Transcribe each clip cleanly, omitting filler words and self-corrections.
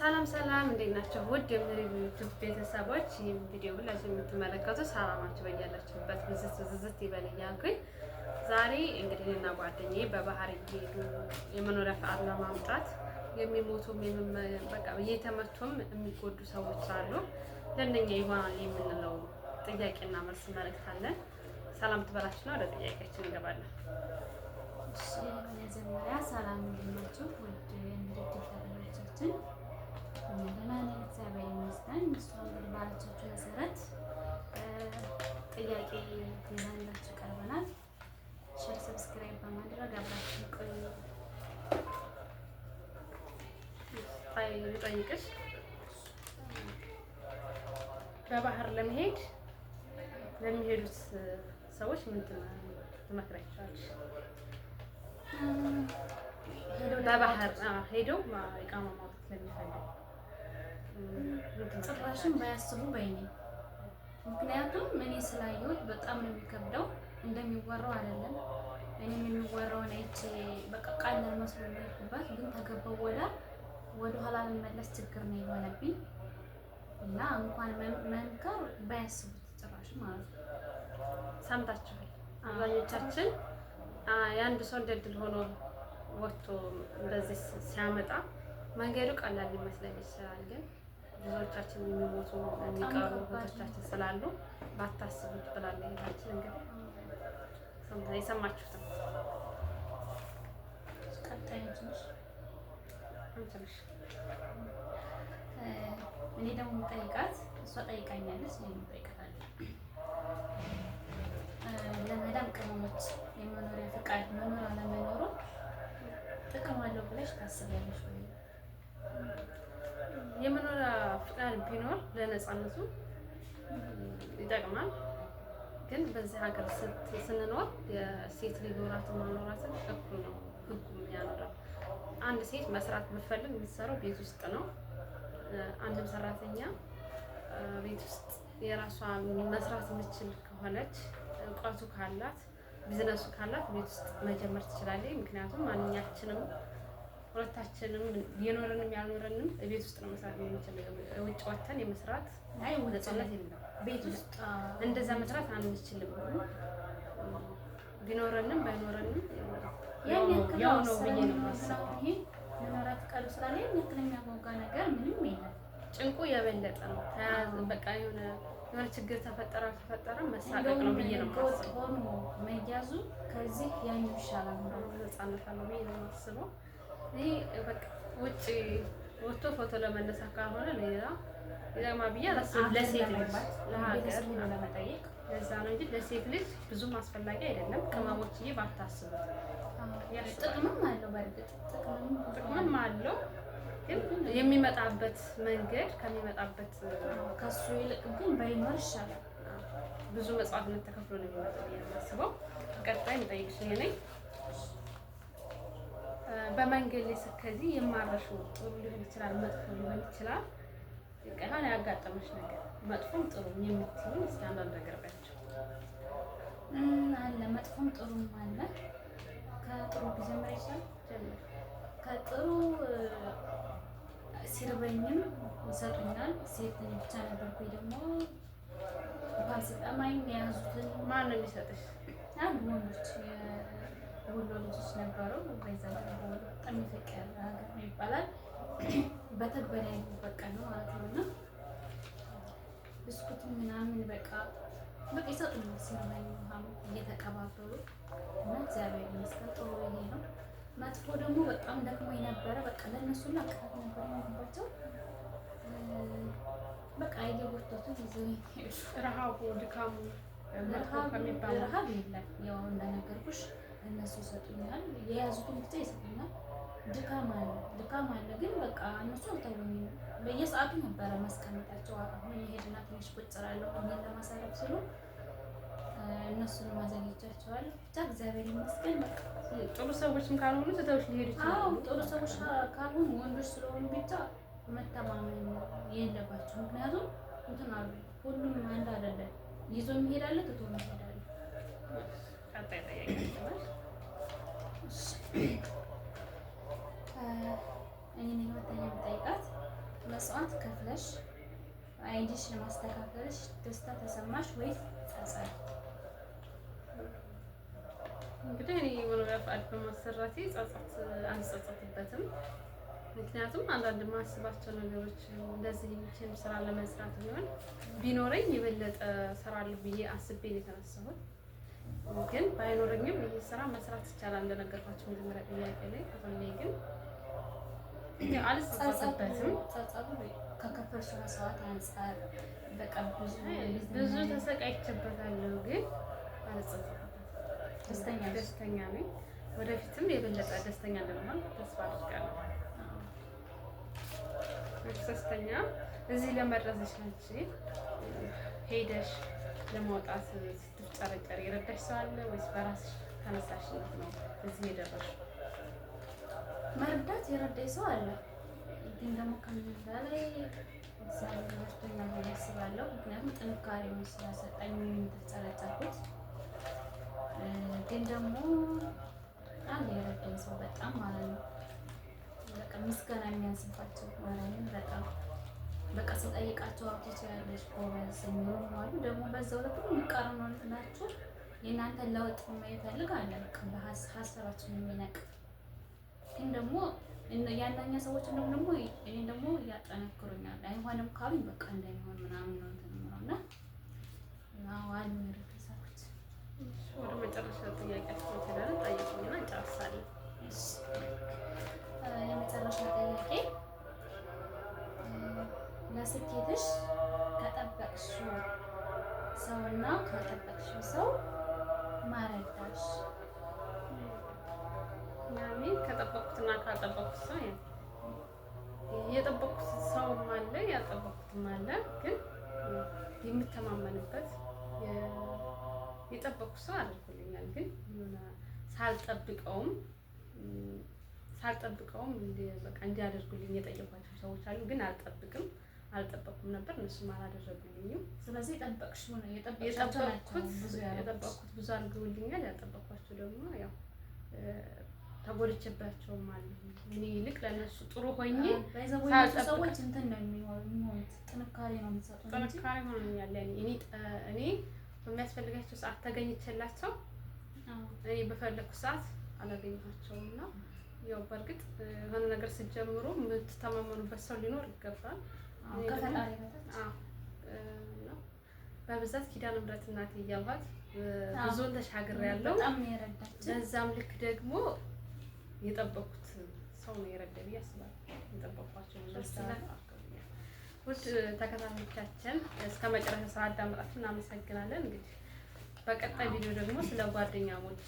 ሰላም ሰላም፣ እንዴት ናቸው? ውድ የምሪ ዩቲዩብ ቤተሰቦች፣ ይህም ቪዲዮ ሁላችሁ የምትመለከቱ ሰላማችሁ በያላችሁበት ብዝት ብዝት ይበል እያልኩኝ ዛሬ እንግዲህ እኔና ጓደኛዬ በባህር እየሄዱ የመኖሪያ ፈቃድ ለማምጣት የሚሞቱም በቃ እየተመቱም የሚጎዱ ሰዎች አሉ። ለእነኛ ይሆናል የምንለው ጥያቄና መልስ መልእክት አለን። ሰላም ትበላችሁ ነው። ወደ ጥያቄያችን እንገባለን። እሺ፣ በመጀመሪያ ሰላም፣ እንዴት ናችሁ? ውድ የምድር ተከታታዮቻችን፣ ደህና ነን፣ እግዚአብሔር ይመስገን። እሷ እንግዲህ ባለቻችሁ መሰረት ጥያቄ ይዘንላችሁ ቀርበናል። Share፣ subscribe በማድረግ አብራችሁ ቆዩ። ልጠይቅሽ፣ በባህር ለመሄድ ለሚሄዱት ሰዎች ምን ትመክሪያቸዋለሽ? በባህር ሄደው ኢቃማ ማውጣት ለሚፈልጉ? ጭራሽም ባያስቡ ባይ ነኝ። ምክንያቱም እኔ ስላየሁት በጣም ነው የሚከብደው። እንደሚወራው አይደለም። እኔም የሚወራውን አይቼ በቃ ቀላል መስሎ ነው የሄድኩበት፣ ግን ተገባው ወደ ኋላ መመለስ ችግር ነው የሆነብኝ እና እንኳን መምከር ባያስቡት ጭራሽ ማለት ነው። ሰምታችኋል። አብዛኞቻችን የአንድ ሰው እንደ እድል ሆኖ ወጥቶ እንደዚህ ሲያመጣ መንገዱ ቀላል ሊመስለን ይችላል። ግን ብዙዎቻችን የሚሞቱ የሚቀሩ እህቶቻችን ስላሉ ባታስቡት ብላለች እህታችን። እንግዲህ የሰማችሁት ነው። ቀጣዩ ትንሽ እኔ ደግሞ የምጠይቃት፣ እሷ ጠይቃኛለች፣ እኔ እጠይቃታለሁ። ለመዳም ቅመሞች የመኖሪያ ፈቃድ መኖር አለመኖሩ ጥቅም አለው ብለሽ ታስቢያለሽ ወይ? የመኖሪያ ፍቃድ ቢኖር ለነፃነቱ ይጠቅማል። ግን በዚህ ሀገር ስንኖር የሴት ልጅ ኖራትን ማኖራትን እኩል ነው ህጉም ያኖራል። አንድ ሴት መስራት ብትፈልግ የምትሰራው ቤት ውስጥ ነው። አንድም ሰራተኛ ቤት ውስጥ የራሷ መስራት የምትችል ከሆነች፣ እውቀቱ ካላት፣ ቢዝነሱ ካላት ቤት ውስጥ መጀመር ትችላለች። ምክንያቱም ማንኛችንም ሁለታችንም የኖረንም ያልኖረንም ቤት ውስጥ ነው መስራት የምንችለው። ውጭ ወተን የመስራት ነፃነት የለም። ቤት ውስጥ እንደዛ መስራት አንችልም። ቢኖረንም ባይኖረንም ያው ነው ብዬ ነው የማስበው። ይሄ መኖሪያ ፈቃዱ ስላለ ያን ያክል የሚያጓጓ ነገር ምንም የለም። ጭንቁ የበለጠ ነው። ተያዝ በቃ የሆነ የሆነ ችግር ተፈጠረ አልተፈጠረ መሳቀቅ ነው ብዬ ነው የማስበው። ሆኖ መያዙ ከዚህ ያኛው ይሻላል። ነፃነት አለው ብዬ ነው የማስበው። ይህ በቃ ውጭ ወጥቶ ፎቶ ለመነሳት ካልሆነ ሌላ ይጠቅማል ብዬ አላስብም። ለሴት ልጅ ለሀገር ለመጠየቅ ለዛ ነው እንጂ ለሴት ልጅ ብዙም አስፈላጊ አይደለም። ቅመሞችዬ ባታስቡት። ጥቅምም አለው። በእርግጥ ጥቅምም አለው፣ ግን የሚመጣበት መንገድ ከሚመጣበት ከሱ ይልቅ ግን ባይኖር ይሻላል። ብዙ መስዋዕትነት ተከፍሎ ነው የሚመጣው ብዬ ነው የማስበው። ቀጣይ የምጠይቅሽ እኔ ነኝ። በመንገድ ላይ ስትከዚ የማረሽው ጥሩ ሊሆን ይችላል፣ መጥፎ ሊሆን ይችላል። የሆነ ያጋጠመሽ ነገር መጥፎም ጥሩም የምትይውን እስኪ አንዳንድ ነገር በያቸው። አለ፣ መጥፎም ጥሩም አለ። ከጥሩ ቢጀምር ይሻላል። ከጥሩ ሲርበኝም ይሰጡኛል። ሴት ብቻ ነበርኩኝ፣ ደግሞ ውሃ ሲጠማኝ የያዙትን ማን ነው የሚሰጥሽ? አንድ ወንዶች የወሎ ልጆች ነበሩ። በዛ በጣም የፍቅር ሀገር ነው ይባላል። በተግባር በቃ ነው ማለት ነው። እና ብስኩት ምናምን በቃ በቃ ይሰጡኛል። ሲርበኝ ውሃም እየተቀባበሉ እና እግዚአብሔር ይመስገን ጥሩ ይሄ ነው። መጥፎ ደግሞ በጣም ደክሞ የነበረ በቃ ለእነሱ ላቅታት ነበር የሆነባቸው። በቃ እየጎተቱ ይዘው ሄዱ። ረሃቡ፣ ድካሙ መጥፎ ከሚባለው ረሃብ የለም። ያው እንደነገርኩሽ እነሱ ይሰጡኛል፣ የያዙትን ብቻ ይሰጡኛል። ድካም አለ፣ ድካም አለ። ግን በቃ እነሱ አልተውኝም። በየሰዓቱ ነበረ ማስቀመጣቸው። አሁን የሄድና ትንሽ ቁጭ እላለሁ እኔን ለማሳረፍ ሲሉ እነሱን ማዘግጃቸዋለሁ። ብቻ እግዚአብሔር ይመስገን በቃ ጥሩ ሰዎችም ካልሆኑ ትተውሽ ሊሄዱ ይችላሉ። አዎ፣ ጥሩ ሰዎች ካልሆኑ፣ ወንዶች ስለሆኑ ብቻ መተማመን የለባቸው። ምክንያቱም እንትን አሉ፣ ሁሉም አንድ አይደለም። ይዞ የሚሄድ አለ፣ ትቶ የሚሄድ አለ። ቀጣይ ጥያቄ ይችላል። እኔ ነኝ ሁለተኛ የምጠይቃት። መስዋዕት ከፍለሽ ID ሽን ማስተካከልሽ ደስታ ተሰማሽ ወይስ ጸጸት? እንግዲህ እኔ የመኖሪያ ፈቃድ በማሰራቴ ጸጸት አልጸጸትበትም። ምክንያቱም አንዳንድ የማስባቸው ነገሮች እንደዚህ ይህችን ስራ ለመስራት ቢሆን ቢኖረኝ የበለጠ እሰራለሁ ብዬ አስቤ ነው የተነሳሁት። ግን ባይኖረኝም ይህ ስራ መስራት ይቻላል እንደነገርኳቸው መጀመሪያ ጥያቄ ላይ። አሁን ላይ ግን ያው አልጸጸትበትም። ጸጸቱ ከከፈልሽው መስዋዕት አንጻር በቃ ብዙ ብዙ ተሰቃይቼበታለሁ፣ ግን አልጸጸትበትም። ደስተኛ ነሽ? ደስተኛ ነኝ። ወደፊትም የበለጠ ደስተኛ እንደምሆን ተስፋ አድርጋለሁ። ሶስተኛ እዚህ ለመድረስሽ አንቺ ሄደሽ ለማውጣት ስትፍጨረጨሪ የረዳሽ ሰው አለ ወይስ በራስሽ ተነሳሽነት ነው እዚህ የደረስሽው? መርዳት የረዳኝ ሰው አለ፣ ግን ደግሞ ከምንም በላይ እግዚአብሔር ረድቶኛል ብዬ አስባለሁ። ምክንያቱም ጥንካሬውን ስለሰጠኝ የተጨረጨርኩት፣ ግን ደግሞ አለ የረዳኝ ሰው በጣም ማለት ነው። በቃ ምስጋና የሚያንስባቸው ማርያምን በጣም በቃ ስጠይቃቸው አውጥቶ ያለች ጎበዝ የሚሆኑ አሉ። ደግሞ በዛው ልክ የሚቃረኑ ናቸው። የእናንተን ለውጥ የማይፈልግ አለ። በቃ በሀሳባችን የሚነቅፍ ግን ደግሞ ያንዳኛ ሰዎች እንደውም ደግሞ እኔ ደግሞ ያጠነክሩኛል። አይሆንም ካሉኝ በቃ እንደሚሆን ምናምን ነው እንትን የምለው እና አዎ አሉ የረዱ ሰዎች። ወደ መጨረሻ ጥያቄያችን ሄደን ጠይቁና እንጨርሳለን። እሺ፣ የመጨረሻ ጥያቄ ለስኬትሽ ከጠበቅሽው ሰውና ካልጠበቅሽው ሰው ማረዳሽ? ያኔ ከጠበቅኩትና ካልጠበቅኩት ሰው ያው የጠበቅኩት ሰውም አለ ያልጠበቅኩትም አለ። ግን የምተማመንበት የጠበቅኩት ሰው አድርጎልኛል። ግን የሆነ ሳልጠብቀውም ሳልጠብቀውም በቃ እንዲያደርጉልኝ የጠየኳቸው ሰዎች አሉ። ግን አልጠብቅም አልጠበቅኩም ነበር፣ እነሱም አላደረጉልኝም። ስለዚህ የጠበቅሽው ነው የጠበቅሻቸው ናቸው ብዙ ያደረጉት። የጠበቅኩት ብዙ አድርገውልኛል። ያልጠበቅኳቸው ደግሞ ያው ተጎድቼባቸውም አሉ። እኔ ይልቅ ለእነሱ ጥሩ ሆኜ ባይዘው ሳልጠብቅ ሰዎች እንትን ነው የሚሆኑት፣ ጥንካሬ ነው የሚሰጡት እንጂ ጥንካሬ ሆኖኛል። ያኔ እኔ በሚያስፈልጋቸው ሰዓት ተገኝቼላቸው እኔ በፈለኩ ሰዓት አላገኘኋቸውም። እና ያው በእርግጥ የሆነ ነገር ስትጀምሩ የምትተማመኑበት ሰው ሊኖር ይገባል። አዎ፣ ከፈጣሪ በታች። አዎ፣ እና በብዛት ኪዳነ ምሕረት እናቴ እያልኳት ብዙውን ተሻግሬያለሁ። በጣም ነው የረዳችን። በዛም ልክ ደግሞ የጠበቅኩት ሰው ነው የረዳ ብዬ አስባለሁ። የጠበቅኳቸው ብዙ ደስ ይላል። አድርገውኛል። ውድ ተከታታዮቻችን እስከ መጨረሻ ስላዳመጣችሁ እናመሰግናለን። እንግዲህ በቀጣይ ቪዲዮ ደግሞ ስለ ጓደኛሞች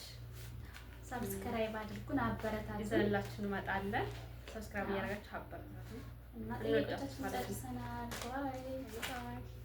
subscribe አድርጉን፣ አበረታቱን ይዘንላችሁ እንመጣለን። subscribe እያደረጋችሁ አበረታቱን። እና ጥያቄዎቻችን ጨርሰናል። Bye. Bye.